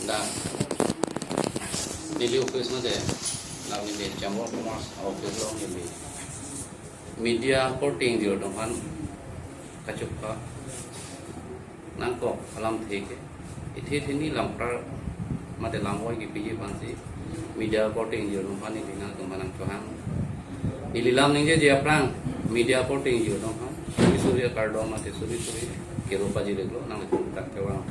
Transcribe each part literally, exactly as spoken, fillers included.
Dak neli office mate, dak neli Chamber of Commerce office along neli media reporting jir atum aphan kachupha nangkok alamthe ke, ithi thini lamklar mate lamvoi kipiji aphansi media reporting jir atum aphan neli nangtum aphan nangchohang. Neli lam ningjeje aphrang media reporting jir atum aphan suri suri akardom mate suri suri kero pajir-iklo, nanglitum dak kevang.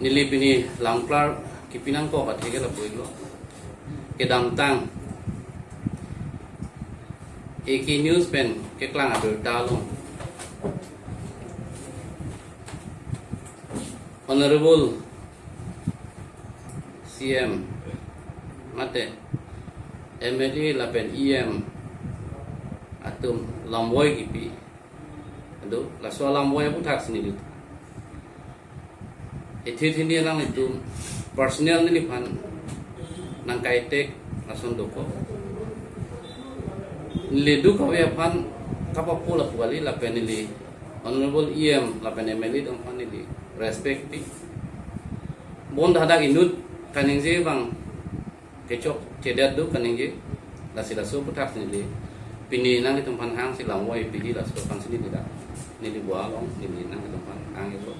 Neli pini lamklar kipi nangkok athe ke lapu-iklo. Kedamtang A K News pen keklang abirta along Honorable C M mate M L A lapen E M atum lamvoi kipi do, laso alamvoi aputhak si neli. Ithi thini alanglitum personal neliphan nangkaitek lason dokok. Neli duk kave aphan kapapo lapu kali, lapen neli Honorable E M lapen M L A atum aphan neli respect pi. Bonta hadak inut kaningje abang kechokchedet do kaningje, lasi laso aputhak neli pini nanglitum aphan hangsi lamvoi piji laso aphansi neli dak neli bua along neli nanglitum aphan hang-iklo.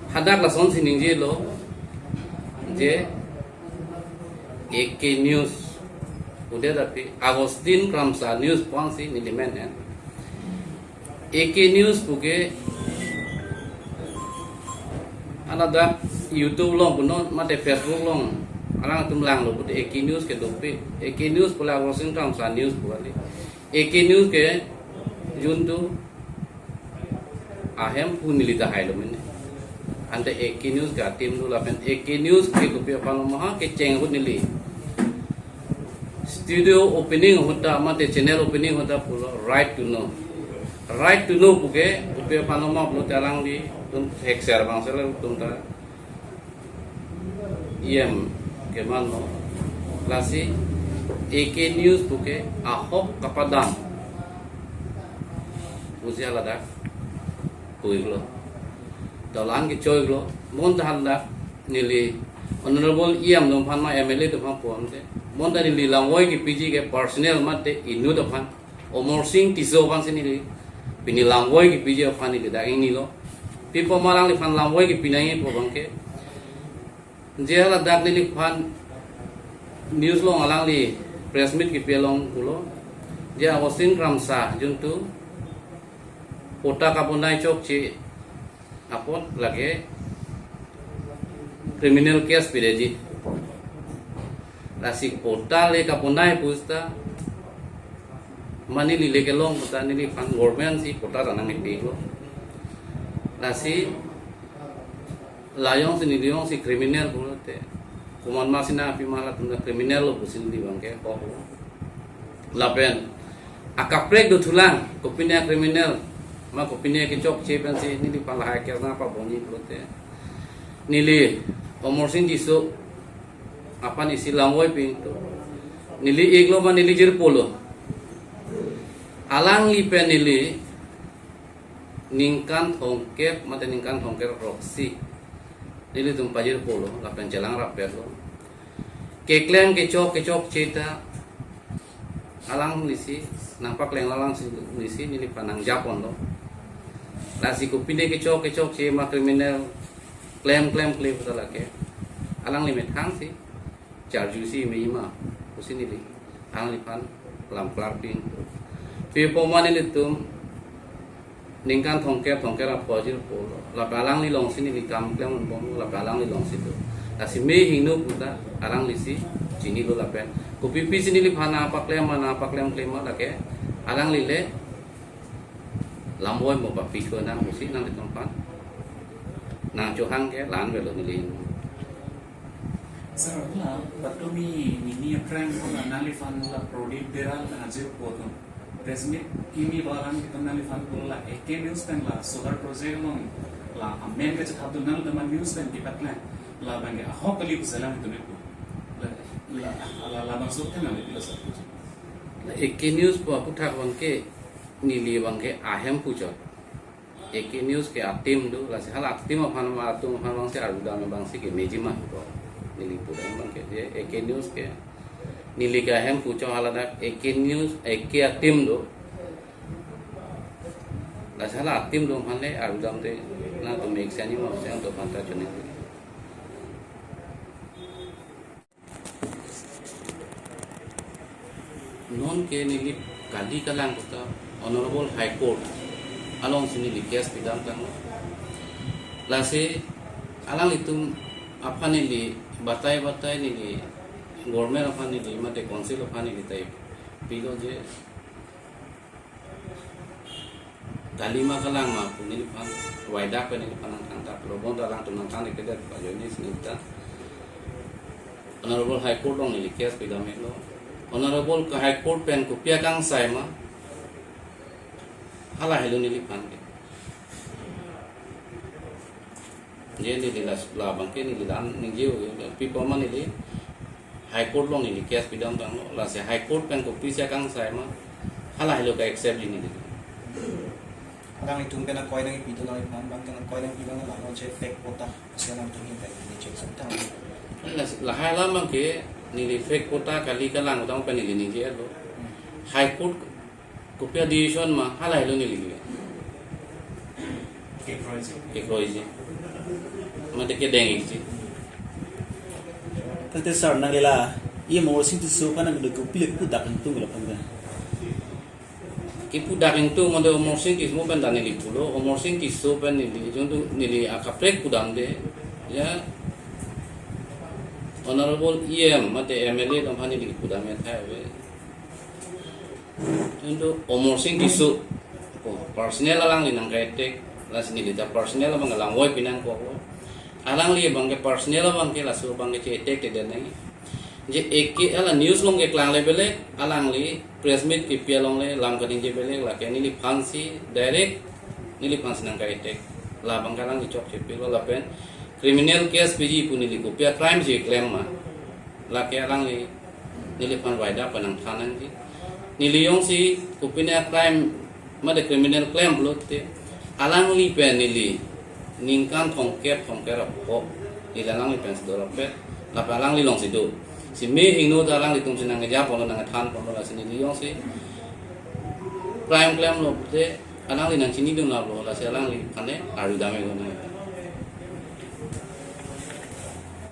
Hadak lasonsi ningjelo je A K News udet api Augustine Kramsa News ponsi neli menen. A K News puke aladak YouTube along punon mate Facebook along alangtum langlo pute A K News ke dopik. A K News pu la Augustine Kramsa News pu kali. A K News ke juntu ahemphu neli tahai lo mene. Ante A K News ke a-team do lapen A K News ke kopi aphan lo ma ha kecheng ahut neli studio opening ahut ta mate channel opening ahut ta pulo Right to Know. Right to Know puke kopi aphan lo ma pulote alanglitum thekser bang sel atum ta E M keman lo. Lasi A K News puke ahok kapadam pusi ladak pu-iklo. Dolan kecho-iklo. Bonta hadak neli Honorable E M atum aphan ma M L A atum aphan ponte, bonta neli lamvoi kipiji ke personal mate inut aphan, Amarsing Tisso aphansi neli pini lamvoi kipiji aphan neli dak ingnilo. Pi apot ma alangliphan lamvoi kipi nangji pu abangke, je haladak neliphan news along alangli press meet kipi along pulo je Augustine Kramsa juntu patta kabonai chokche apot lake criminal case pireji. Lasi patta le kabonai pusita mane neli le kelong puta neliphan government si patta ta nangpilo. Lasi la jongsi neli jongsi criminal pulote, komat ma si nangpi ma latum ta criminal lo pusi neli abangke kok lo. Lapen akaprek dothulang, kopine criminal ma kopine kechokche pensi neliphan lahai case nangpabonji pulote, neli Amarsing Tisso aphan isi lamvoi pin tu, neli iklo ma neli jirpo lo. Alangli pen neli ningkan thomkep mate ningkan thomkep roksi nelitum pajirpo lo lapen chelang rapet lo. Keklem kechok kechokche ta alanglisi nangpaklem, alanglisi neliphan nangjapon lo. Lasi kopine kechok kechokche ma criminal klem klemkle puta lake alangli methang si charju si me ma pusi neli alangliphan lamklar pin. Pi apot ma nelitum ningkan thomkep thomkep apor jirpo lo, lapen alangli alongsi neli kam klemponbom, lapen alangli alongsi do. Lasi me hingno puta alanglisi chinilo lapen kopi pisi neliphan nangpaklem ma nangpaklemkle ma lake alangli le lamvoi mo papi ko nang pusi nanglitum aphan nangchohang ke la-an avelo neli. Sir, la patumi nini aphrang ko la nangliphan la Prodip Dera la ajirpo atum press meet kimi balang kitam nangliphan pulo la A K News pen la solar project along la amen kachethap dun nangtum news pen kipaklem la abangke ahok kali pusi alanglitum pu. La la la labangso ke nangli pilo sir. La A K News pu aputhak abangke neli abangke ahemphu chot. A K News ke a-team do, lasi hala a-team aphan ma atum aphan abangsi arjudam abangsi kemeji ma ko. Neli pudam abang ke je A K News ke neli ke ahem puchot haladak A K News, A K a-team do. Lasi hala a-team atum aphan le arjudam te nangtum mixani ma siang atum aphan ta chuni. Non ke neli kali kalang kota Honorable High Court alongsi neli case pidamtang. Lasi alanglitum aphan neli batai batai neli government aphan neli mate council aphan neli tai pilo je kali ma kalang ma pu neliphan waida pen neliphan nangthang ta pulo, bonta alangtum nangthang de kedet pa joine sinita. Honorable High Court along neli case pidam-iklo. Honorable ka High Court pen kopi akangsai ma hala helo neliphan ke. Je neli la, labang ke neli dan ningje-o, pi apot ma neli High Court along neli case pidamtanglo, lasi High Court pen kopisi akangsai ma hala helo ka-accept ji neli. Alanglitum pen akoi nangpi do, alanglitum abang ke akoi nangpi abang la, non che fake patta, si alangtum hin ta neli check sangtang. Lasi lahai alam abang ke neli fake patta kali kalang utang pen neli ningje-lo. High Court kopi a-decision ma hala helo neli kekroiji. Kekroiji. Mate kedeng-ikji. Tangte sir, nangli la, E M Amarsing Tisso aphan nangli kopi le kepudak ingtung lo aphan ta? Kepudak ingtung mate Amarsing Tisso pen ta neli pulo, Amarsing Tisso pen neli, juntu neli akaprek pudam de, ya, Honorable E M mate M L A atum aphan neli pudam ya thai ave. Juntu Amarsing Tisso, oh, personal alangli nangka-attack, lasi neli ta personal abang langvoi pinangkoklo. Alangli abang ke personal abang ke laso abang ke che-attack te den nang. Je A K hala news along keklang le belek, alangli press meet kepi along le lam kaningje belek, lake neliphansi direct neliphansi nangka-attack. Labang ke alangli chokche pilo lapen criminal case piji pu neli kopi a-crime si klem ma. Lake alangli neliphan waida pen nangthan nangji. Neli jongsi kopine a-crime mate criminal klem pulote alangli pen neli ningkan thomkep thomkep apot neli alangli pensi dorapet, lapen alangli alongsi do. Si me hingno ta alanglitumsi nangkejapon lo, nangkethanpon lo, lasi neli jongsi crime klemlo te alangli nangchinidun lap lo, lasi alangliphan le arjudam-iklo nang.